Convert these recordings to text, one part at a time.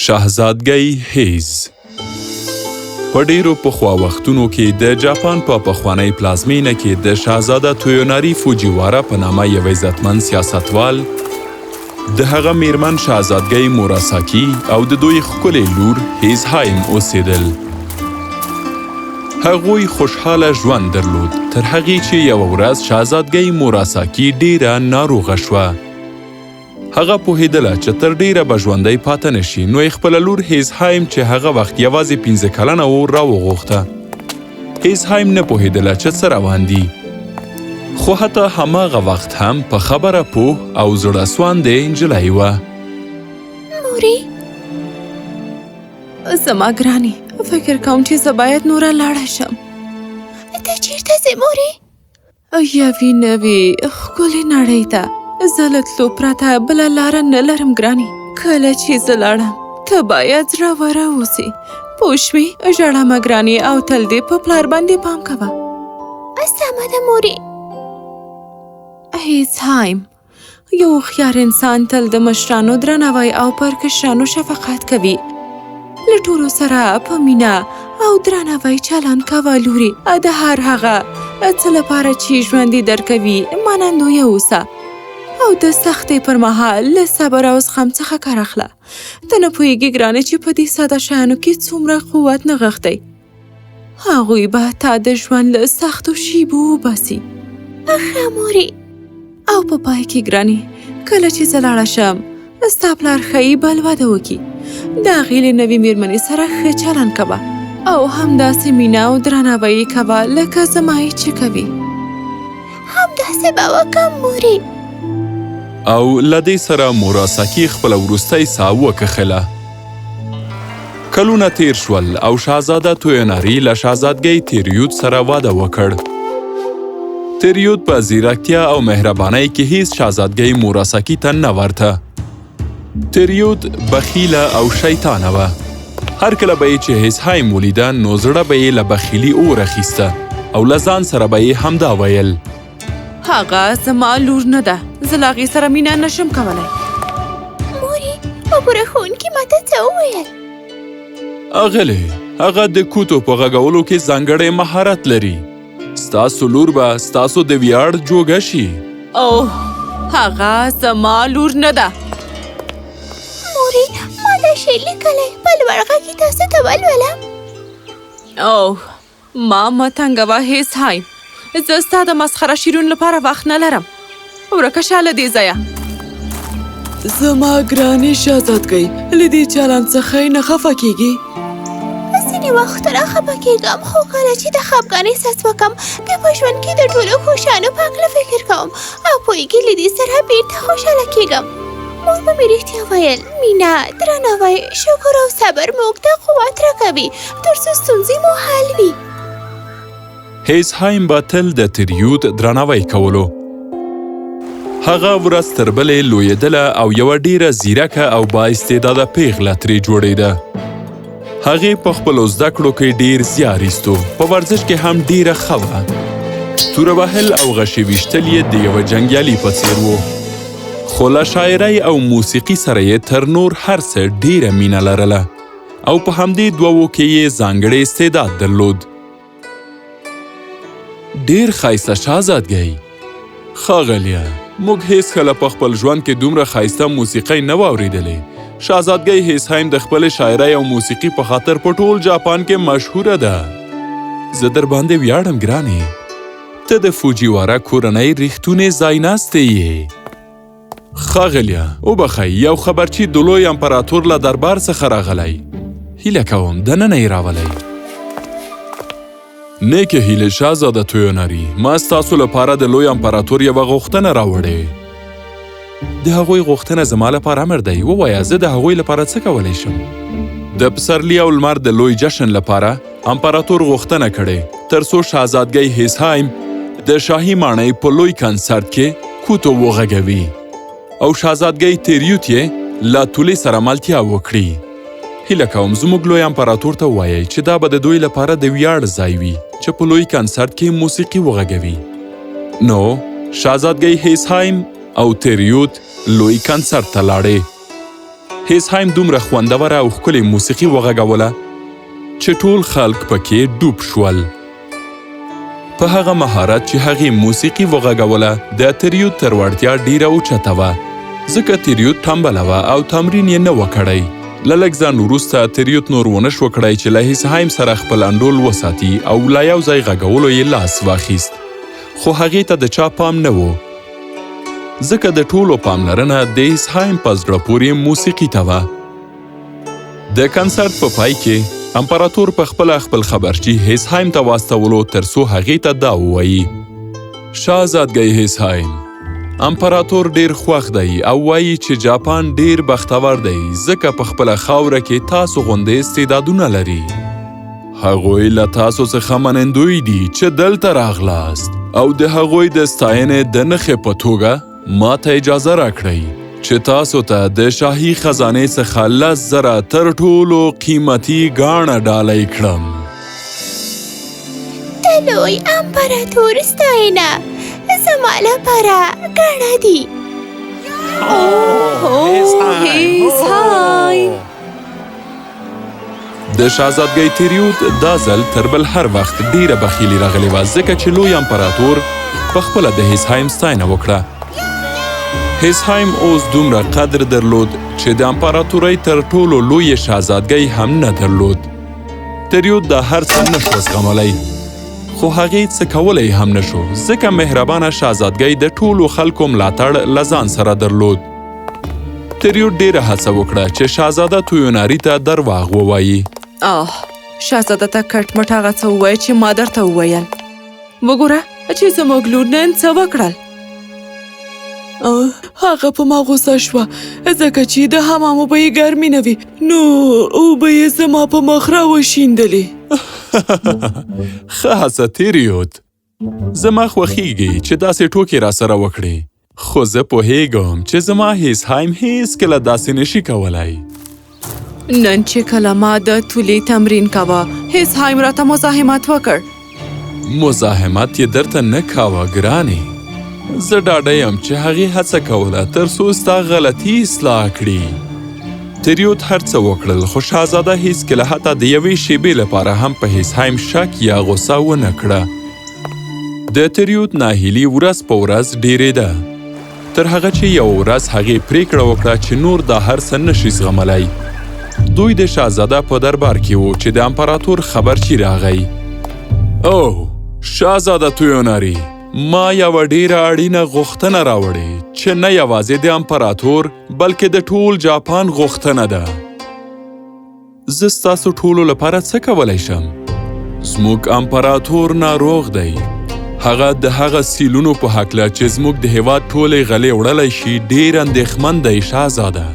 شهزادګۍ هیز په ډیرو پخوا وختونو کې د جاپان په پخوانۍ پلازمینه کې د شهزاده تویوناری فوجیوارا په نامه یو عزتمن سیاستوال، د هغه میرمن شهزادګۍ موراساکي او د دوی ښکلې لور هیزهایم اوسېدل. هغوی خوشحاله ژوند درلود تر هغې چې یوه ورځ شهزادګۍ موراساکي ډیره ناروغه شوه. هغه پوهېدله چې تر ډېره به ژوندی پاته نه شي، نو یې خپله لور هیزهایم چې هغه وخت یوازې 5 کلنه و راوغوښته. هیزهایم نه پوهېدله چې څه روان دي، خو حتی هماغه وخت هم په خبره پوه او زړه سواندې نجلۍ وه. مورې! زما ګرانې، فکر کوم چې زه باید نوره لاړه شم. ته چیرته ځې مورې؟ یوې نوې ښکلې نړۍ ته. زه له تلو پرته بله لاره نه لرم ګرانې. کله چې زه لاړم ته باید زړوره اوسې، پوه شوې؟ ژړا مه ګرانې او تل دې په پلار باندې پام کوه. سمه ده مورې. هیڅهایم، یو هوښیار انسان تل د مشرانو درناوی او پر کشرانو شفقت کوي. له ټولو سره په مینه او درناوی چلند کوه لورې. د هر هغه څه لپاره چې ژوند دې درکوي منندویه اوسه او د سختۍ پر مهال له صبر او زغم څخه کار اخله. ته نه پوهېږې ګرانې چې په دې ساده شیانو کې څومره قوت نغښتی. هغوی به تا د ژوند له سختو شیبو وباسي. ښه مورې. او په پای کې ګرانې، کله چې زه لاړه شم ستا پلار ښایي بل واده وکړي. د هغې له نوې میرمنې سره ښه چلند کوه او همداسې مینه او درناوی یې کوه لکه زما یې چې کوي. همداسې به وکړم مورې. او له دې سره موراساکي خپله وروستۍ ساه وکښله. کلونه تیر شول او شاهزاده تویوناری له شاهزادګۍ تیریوت سره واده وکړ. تیریوت په ځیرکتیا او مهربانۍ کې هیڅ شاهزادګۍ موراساکي ته نه ورته. تیریوت بخیله او شیطانه وه. هر کله به یې چې هیسهایم ولیده نو زړه به یې له بخیلي اور اخیسته او له ځان سره به یې همدا ویل. هغه زما لور نه ده، زه له هغې سره مینه نشم کولی. مورې، وګوره ښوونکي ماته څه وویل. اغلې، هغه د کوتو په غږولو کې ځانګړی مهارت لري. ستاسو لور به ستاسو د ویاړ جوګه شي. اوه، هغه زما لور نه ده. مورې، ما دا شعر لیکلی، په لوړ غږ یې تاسو ته ولولم. اوه، ما مه تنګوه هیڅهایم، زه ستا د مسخره شعرونو لپاره وخت نه لرم. ورکه شه له دې ځایه. زما ګرانې شهزادګۍ، له دې چلند څخه یې نه خفه کیږي؟ ځینې وختونه خفه کیږم، خو کله چې د خفګان احساس وکړم بیا په ژوند کې د ټولو ښو شیانو په هکله فکر کوم او پوهېږي له دې سره بیرته خوشحاله کیږم. مور به مې رښتیا ویل، مینه، درناوی، شکر او صبر موږ ته قوت راکوي تر څو ستونزې مو حل وي. هیسهایم به تل د تریوت درناوی کولو. هغه ورځ تر بلې لویېدله او یوه ډیره ځیرکه او با استعداده پیغله ترې جوړېده. هغې په خپلو زده کړو کې ډیر زیار ایستو، په ورزش کې هم ډیره ښه وه. توره وهل او غشي ویشتل یې د یوه جنګیالي په څیر وو. خو له شاعرۍ او موسیقي سره یې تر نور هر څه ډیره مینه لرله او په همدې دوو کې یې ځانګړی استعداد درلود. ډیر ښایسته شاهزادګۍ! ښاغلیه، موږ هیڅکله په خپل ژوند کې دومره ښایسته موسیقۍ نه وه اورېدلې. شاهزادګۍ هیسهایم د خپلې شاعرۍ او موسیقي په خاطر په ټول جاپان کې مشهوره ده. زه درباندې ویاړم ګرانې. ته د فوجیوارا کورنۍ رښتونې ځایناستې یې. ښاغلیه، وبخښئ، یو خبرچي د لوی امپراتور له دربار څخه راغلی. هیله کوم دننه یې راولئ. نیکې هیلې شاهزاده تویوناري، ما ستاسو لپاره د لوی امپراتور یوه غوښتنه راوړې. د هغوی غوښتنه زما لپاره امر دی. ووایه، زه د هغوی لپاره څه کولی شم؟ د پسرلي او لمر د لوی جشن لپاره امپراتور غوښتنه کړې تر څو شاهزادګۍ هیسهایم د شاهي ماڼۍ په لوی کنسرت کې کوتو وغږوي او شاهزادګۍ تیریوت یې له تولې سره ملتیا وکړي. هیله کوم زموږ لوی امپراتور ته ووایئ چې دا به د دوی لپاره د ویاړ ځای وي چې په لوی کنسرت کې موسیقي وغږوي. نو شاهزادګۍ هیسهایم او تیریوت لوی کنسرت ته لاړې. هیسهایم دومره خوندوره او ښکلې موسیقي وغږوله چې ټول خلک پکې ډوب شول. په هغه مهارت چې هغې موسیقي وغږوله د تریوت تر وړتیا ډیره اوچته وه، ځکه تریوت ټنبله وه او تمرین یې نه وه کړی. له لږ ځنډ وروسته تریوت نور ونه شو کړای چې له هیسهایم سره خپل انډول وساتي او له یو ځای غږولو یې لاس واخیست. خو هغې ته د چا پام نه و، ځکه د ټولو پاملرنه د هیسهایم په زړه پورې موسیقي ته وه. د کنسرت په پای کې امپراتور په خپله خپل خبرچي هیسهایم ته واستولو تر څو هغې ته دا ووایي: شاهزادګۍ هیسهایم، امپراتور ډیر خوښ دی او وایي چې جاپان ډیر بختور دی ځکه په خپله خاوره کې تاسو غوندې استعدادونه لري. هغوی له تاسو څخه منندوی دي چې دلته راغلاست او د هغوی د ستاینې د نښې په توګه ما ته اجازه راکړئ چې تاسو ته د شاهي خزانې څخه 10,000 تر ټولو قیمتي ګاڼه ډالۍ کړم. د لوی امپراتور ستاینه زما لپاره ګاڼه دي. د شاهزادګۍ تیریوت دا ځل تر بل هر وخت ډیره بخیلي راغلې وه، ځکه چې لوی امپراتور په خپله د هیسهایم ستاینه وکړه. هیسهایم اوس دومره قدر درلود چې د امپراتورۍ تر ټولو لویې شاهزادګۍ هم نه درلود. تریوت دا هر څه نه شو زغملی، خو هغې څه کولی هم نه شو، ځکه مهربانه شاهزادګۍ د ټولو خلکو ملاتړ له ځان سره درلود. تریوت ډیره هڅه وکړه چې شاهزاده تویوناري ته درواغ ووایي. آه، شاهزاده ته کټ مټ هغه څه ووایه چې ما درته وویل. وګوره چې زموږ لور نن څه وکړل. هغه په ما غوسه شوه ځکه چې د حمام اوبه یې ګرمې نه وې، نو اوبه یې زما په مخ راوشیندلې. ښه هڅه تیریوت، زما خوښیږي چې داسې ټوکې راسره وکړې، خو زه پوهیږم چې زما هیسهایم هیڅکله داسې نشي کولی. نن چې کله ما د تولې تمرین کاوه، هیسهایم راته مزاحمت وکړ. مزاحمت یې درته نه کاوه ګرانې، زه ډاډه یم چې هغې هڅه کوله تر څو ستا غلطي اصلاح کړي. تریوت هر څه وکړل، خو شاهزاده هیڅکله حتی د یوې شیبې لپاره هم په هیسهایم شک یا غوسه ونه کړه. د تریوت ناهیلي ورځ په ورځ ډیرېده، تر هغه چې یوه ورځ هغې پریکړه وکړه چې نور دا هر څه نشي زغملی. دوی د شاهزاده په دربار کې وو چې د امپراتور خبرچي راغی. اوه شاهزاده تویوناري، ما یوه ډیره اړینه غوښتنه راوړې چې نه یوازې د امپراتور بلکې د ټول جاپان غوښتنه ده. زه ستاسو ټولو لپاره څه کولی شم؟ زموږ امپراتور ناروغ دی. هغه د هغه سیلونو په هکله چې زموږ د هیواد ټولې غلې وړلی شي ډیر اندېښمن دی. شاهزاده،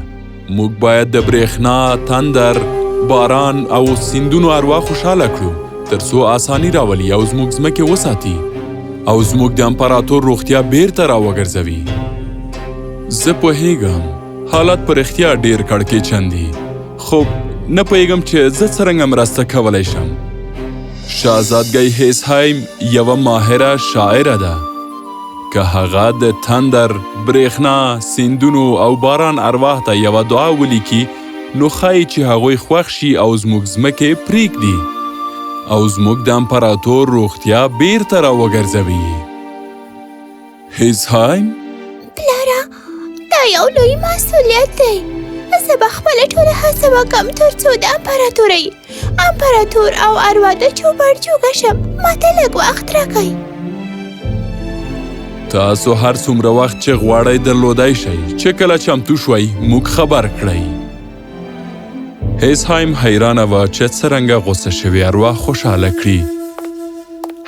موږ باید د برېښنا، تندر، باران او سیندونو اروا خوشحاله کړو تر څو اساني راولي او زموږ ځمکې وساتي او زموږ د امپراتور روغتیا بیرته راوګرځوي. زه پوهیږم حالت په رښتیا ډیر کړکېچن دي، خو نه پوهیږم چې زه څرنګه مرسته کولی شم. شاهزادګۍ هیسهایم یوه ماهره شاعره ده. که هغه د تندر، برېښنا، سیندونو او باران ارواح ته یوه دعا ولیکي، نو ښایي چې هغوی خوښ شي او زموږ ځمکې پرېږدي او زموږ د امپراتور روغتیا بیرته راوګرځوي. هیسهایم؟ پلاره، دا یو لوی مسؤلیت دی. زه به خپله ټوله هڅه وکړم تر څو د امپراتورۍ، امپراتور او اروا د چوپړ جوګه شم. ما ته لږ وخت راکړئ. تاسو هر څومره وخت چې غواړئ درلودای شئ. چې کله چمتو شوئ موږ خبر کړئ. هیسهایم حیرانه وه چې څرنګه غوسه شوې اروا خوشحاله کړي.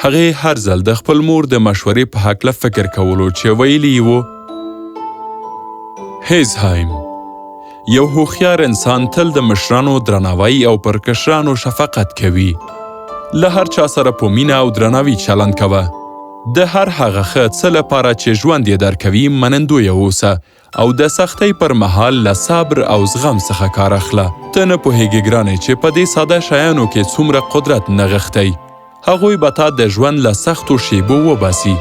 هغې هر ځل د خپل مور د مشورې په هکله فکر کولو چې ویلي یې وو: هیسهایم، یو هوښیار انسان تل د مشرانو درناوی او پر کشرانو شفقت کوي. له هر چا سره په مینه او درناوي چلند کوه. د هر هغه ښه څه لپاره چې ژوند یې درکوي منندویه اوسه او د سختۍ پر مهال له صبر او زغم څخه کار اخله. ته نه پوهېږې ګرانې چې په دې ساده شیانو کې څومره قدرت نغښتی. هغوی به تا د ژوند له سختو شیبو وباسي.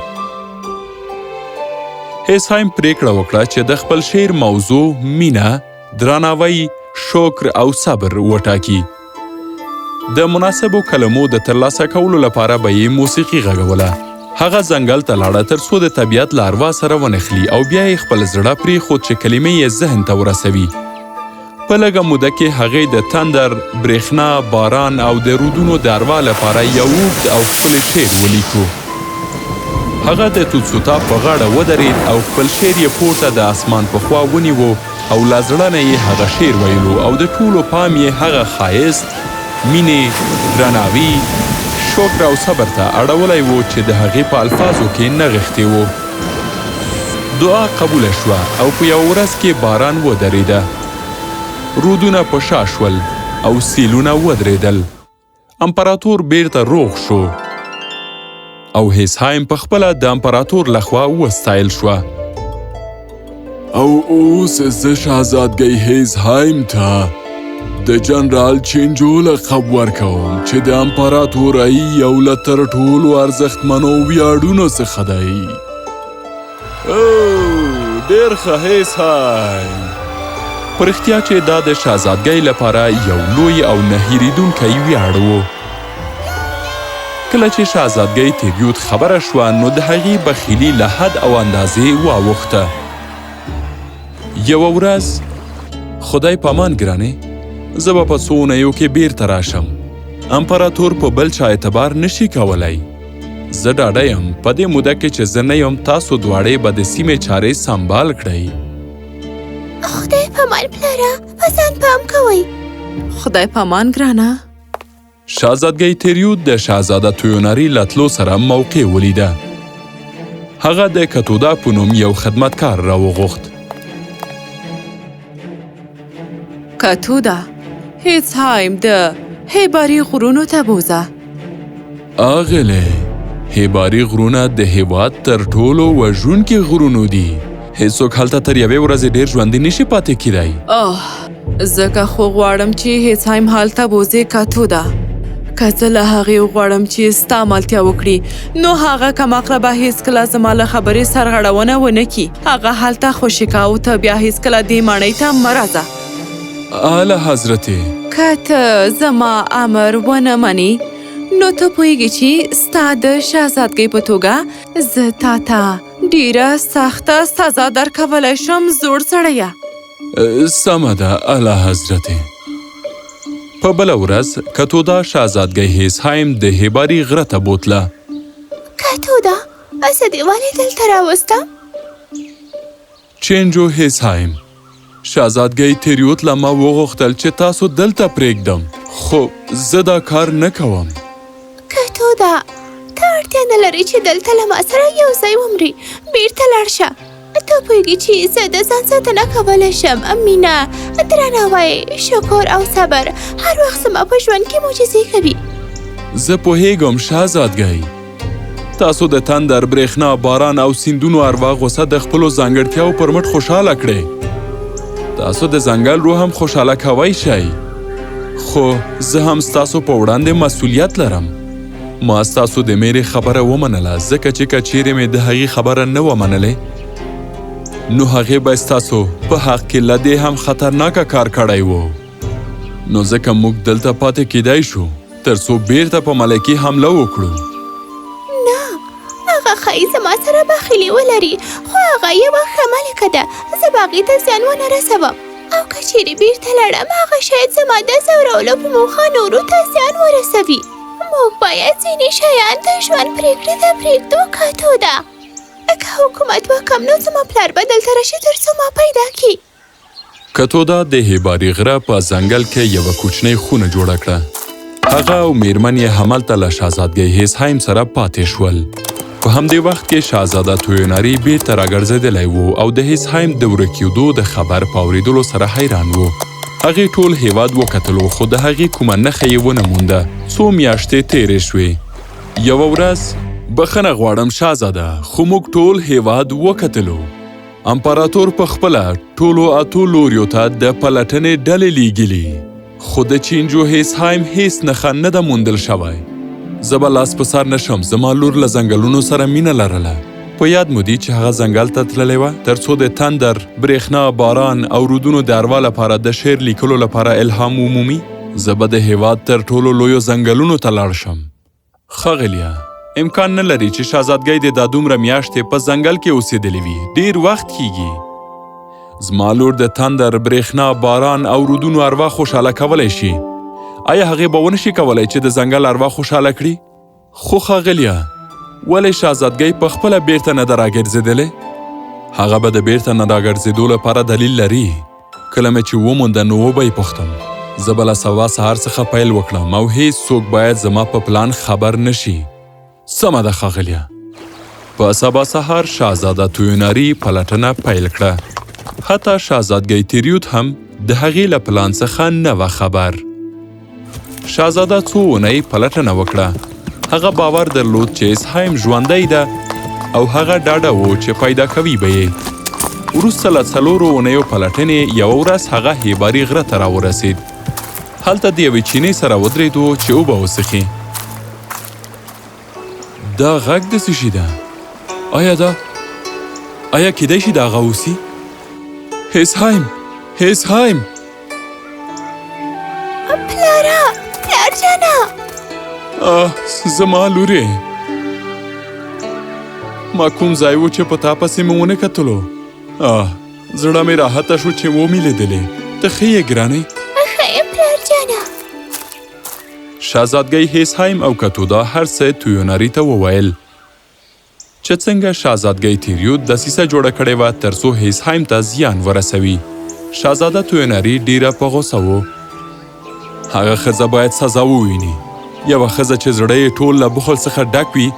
هیسهایم پریکړه وکړه چې د خپل شعر موضوع مینه درناوی، شکر او صبر وټاکي. د مناسبو کلمو د ترلاسه کولو لپاره به یې موسیقي غږوله. هغه ځنګل ته لاړه تر څو د طبیعت له اروا سره ونښلي او بیا یې خپل زړه پرېښود چې کلمې یې ذهن ته ورسوي. په لږه موده کې هغې د تندر، برېښنا، باران او د رودونو د اروا لپاره یو اوږد او ښکلی شعر ولیکو. هغه د توتسوتا په غاړه ودرېد او خپل شعر یې پورته د اسمان په خوا ونیو او له زړه نه یې هغه شعر ویلو او د ټولو پام یې هغه ښایست، مینې، درناوي، شکر او صبر ته اړولی و چې د هغې په الفاظو کې نغښتې و. دعا قبوله شوه او په یوه ورځ کې باران ودرېده. رودونه په شا شول او سیلونه ودرېدل. امپراتور بیرته روغ شو او هیسهایم په خپله د امپراتور لخوا وستایل شوه. او اوس زه شهزادګۍ هیزهایم ته د جنرال چینجو لقب ورکوم چې د امپراتورۍ یو له تر ټولو ارزښتمنو ویاړونو څخه دی. او ډېر ښه هیسهایم! په رښتیا چې دا د شهزادګۍ لپاره یو لوی او نه هیریدونکی ویاړ و. کله چې شهزادګۍ تیریوت خبره شوه نو د هغې بخیلي له حد او اندازې واوښته. یوه ورځ خدای پامان ګرانې زه به په څو اونیو کې بیرته راشم. امپراتور په بل چا اعتبار نشي کولی. زه ډاډه یم په دې موده کې چې زه نه یم تاسو دواړې به د سیمې چارې سمبال کړئ. خدای پامان پلاره په ځان پام کوئ. خدای پامان ګرانه. شهزادګۍ تیریوت د شهزاده تویوناري له تلو سره موقع ولیده. هغه د کتودا په نوم یو خدمتکار راوغوښت. کتودا، هیڅهایم د هیباري غرونو ته بوځه. آغلې، هیباري غرونه د هیواد تر ټولو وژونکي غرونو دي. هیڅوک هلته تر یوې ورځې ډېر ژوندي نشي پاتې کیدای. آه، ځکه خو غواړم چې هیڅهایم هلته بوځې کتودا. که زه له هغې وغواړم چې ستا ملتیا وکړي، نو هغه کمعقله به هیڅکله زما له خبرې سرغړونه ونه کړي. هغه هلته خوشې که او ته بیا هیڅکله دې ماڼۍ ته مه راځه. اعلی حضرتې! که ته زما امر ونه منې، نو ته پوهېږې چې ستا د شهزادګۍ په توګه زه تا ته ډېره سخته سزا درکولی شم، زوړ سړیه! سمه ده اعلی حضرتې! په بله ورځ کتودا شهزادګۍ هیسهایم د هیباري غره ته بوتله. کتودا، زه دې ولې دلته راوستم؟ چینجو هیسهایم، شهزادګۍ تیریوت له ما وغوښتل چې تاسو دلته پرېږدم، خو زه دا کار نه کوم. کتودا، ته اړتیا نه لرې چې دلته له ما سره یو ځای ومرې. بیرته لاړ شه. ته پوهېږې چې زه د ځان ساتنه کولی شم. مینه، درناوی، شکر او صبر هر وخت زما په ژوند کې معجزې کوي. زه پوهېږم شهزادګۍ. تاسو د تندر، برېښنا، باران او سیندونو اروا غوسه د خپلو ځانګړتیاو پر مټ خوشحاله کړئ. تاسو د ځنګل روح هم خوشحاله کوی شئ. خو زه هم ستاسو په وړاندې مسولیت لرم. ما ستاسو د میرې خبره ومنله ځکه چې که چیرې مې د هغې خبره نه وه منلې نو هغې به ستاسو په حق کې له دې هم خطرناکه کار کړی و. نو ځکه موږ دلته پاتې کیدای شو تر څو بیرته په ملکې حمله وکړو. نه، هغه ښایي زما سره بخیلي ولري، خو هغه یوه ښه ملکه ده. زه به هغې ته زیان ونه رسوم. او که چیرې بیرته لاړم، هغه شاید زما د ځورولو په موخه نورو ته زیان ورسوي. موږ باید ځینې شیان د ژوند پرېکړې ته پرېږدو. کتو ده، که حکومت وکړم نو زما پلار به دلته راشي تر څو ما پیدا کړي. کتودا د هیباري غره په ځنګل کې یوه کوچنۍ خونه جوړه کړه. هغه او میرمن یې هملته له شهزادګۍ هیسهایم سره پاتې شول. په همدې وخت کې شهزاده تویوناري بیرته راګرځېدلی و او د هیسهایم د ورکېدو د خبر په اورېدلو سره حیران و. هغې ټول هېواد وکتلو خو د هغې کومه نښه یې ونه مونده. څو میاشتې تېرې شوې. یوه ورځ، بخښنه غواړم شهزاده، خو موږ ټول هېواد وکتلو. امپراتور په خپله ټولو اتو لوریو ته د پلټنې ډلې لیږلي، خو د چینجو هیسهایم هیڅ نښه نه ده موندل شوی. زه به لاس په سر نه شم، زما لور له ځنګلونو سره مینه لرله. په یاد مو دي چې هغه ځنګل ته تللې وه ترڅو د تندر، برېښنا، باران او رودونو د اروا لپاره د شعر لیکلو لپاره الهام ومومي؟ زه به د هېواد تر ټولو لویو ځنګلونو ته لاړ شم. ښاغلیه، امکان نه لري چې شهزادګۍ دې دا دومره میاشتې په ځنګل کې اوسېدلې وي. ډېر وخت کیږي. زما لور د تندر، برېښنا، باران او رودونو اروا خوشحاله کولی شي. آیا هغې به ونه شي کولی چې د ځنګل اروا خوشحاله کړي؟ خو ښاغلیه، ولې شهزادګۍ په خپله بیرته نه ده راګرځېدلې؟ هغه به د بیرته نه راګرځېدو لپاره دلیل لري. کله مې چې ومونده نو وبه یې پوښتم. زه به له سبا سهار څخه پیل وکړم او هیڅ څوک باید زما په پلان خبر نه شي. سمه ده ښاغلیه. په سبا سهار شهزاده تویوناري پلټنه پیل کړه. حتی شهزادګۍ تیریوت هم د هغې له پلان څخه نه وه خبر. شهزاده څو اونۍ پلټنه وکړه. هغه باور درلود چې اسهایم ژوندی ده او هغه ډاډه و چې پیدا کوي به یې. وروسته له څلورو اونیو پلټنې یوه ورځ هغه هیباري غره ته راورسید. هلته د یوې چینې سره ودرېدو چې اوبه وڅښي. دا غږ د څه شي ده؟ آیا دا آیا کیدای شي دا هغه اوسي؟ هیسهایم! هیسهایم! پلاره! پلار جانه! آه زما لورې! ما کوم ځای و چې په تا پسې مې ونه کتلو. آه زړه مې راحته شو چې ومې لیدلې. ته ښه یې ګرانې؟ ښه یم پلار جانه. شهزادګۍ هیسهایم او کتودا هر څه تویوناري ته وویل چې څنګه شهزادګۍ تیریوت دسیسه جوړه کړې وه ترڅو هیسهایم ته زیان ورسوي. شهزاده تویوناري ډیره په غوسه و. هغه ښځه باید سزا وویني. یوه ښځه چې زړه یې ټول له بخل څخه ډک وي،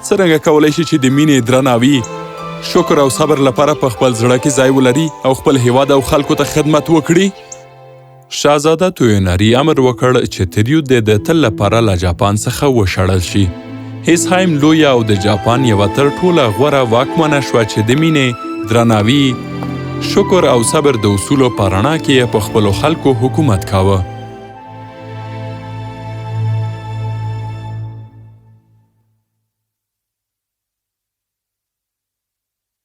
څرنګه کولی شي چې د مینې، درناوي، شکر او صبر لپاره په خپل زړه کې ځای ولري او خپل هیواد او خلکو ته خدمت وکړي؟ شهزاده تویوناري امر وکړ چې تریوت دې د تل لپاره له جاپان څخه وشړل شي. هیسهایم لویه او د جاپان یوه تر ټوله غوره واکمنه شوه چې د مینې، درناوي، شکر او صبر د اصولو په رڼا کې یې په خپلو خلکو حکومت کاوه.